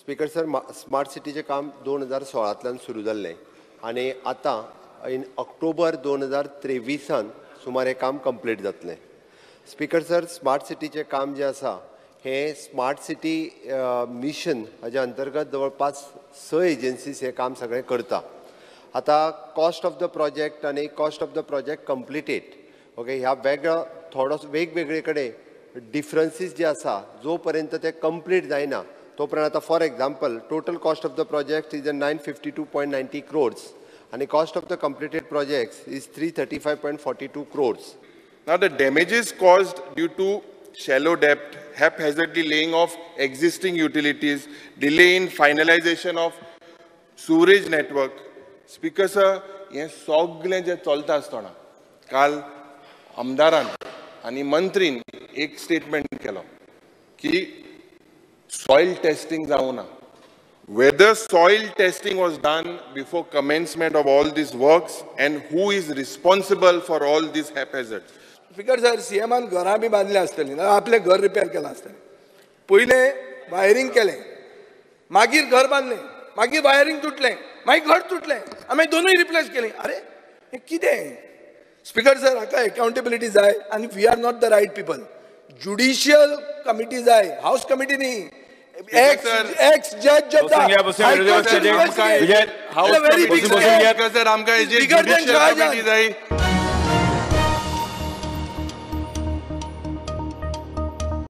Speaker sir, smart सिटीचें काम 2016तल्यान सुरू जाल्लें आनी आतां इन ऑक्टोबर 2023 सुमार हें काम कंप्लीट जातलें. स्पीकर सर, स्मार्ट सिटीचें काम जें आसा हें स्मार्ट सिटी मिशन हाज्या अंतर्गत जवळपास 6 एजन्सीज हें काम सगळें करता. आतां कॉस्ट ऑफ the project आनी cost of the project completed, okay, ह्या वेगळो थोडो वेगवेगळे कडेन डिफरन्सीस जे आसा, जो पर्यंत ते कंप्लीट जायना तो पर्यंत आतां for example total cost of the project is 952.90 crores आनी cost of the completed projects is 335.42 crores. Now the damages caused due to shallow depth, haphazardly laying of existing utilities, delay in finalization of sewerage network. Speaker sir, हें सगळें जें चलता आसतना काल आमदारान आनी मंत्रीन एक स्टेटमेंट केलो की सॉयल टेस्टिंग जावं ना. Whether soil testing was done before commencement of all these works and who is responsible for all these haphazards? Speaker sir, सीएमान घरां बी बांदली आसतली ना, आपलें घर रिपेर केलां आसतलें. पयलें वायरींग केलें, मागीर घर बांदलें, मागीर वायरींग तुटलें, मागीर घर तुटलें, आमी दोनूय रिप्लेस केलीं. अरे हें कितें? स्पीकर सर, हाका एकाउंटेबिलिटी जाय आनी we are not the right people. Judicial committee जाय, हावस कमिटी न्ही. Ex judge of the High Court should investigate. Very big. Speaker sir, आमकां judicial committee जाय.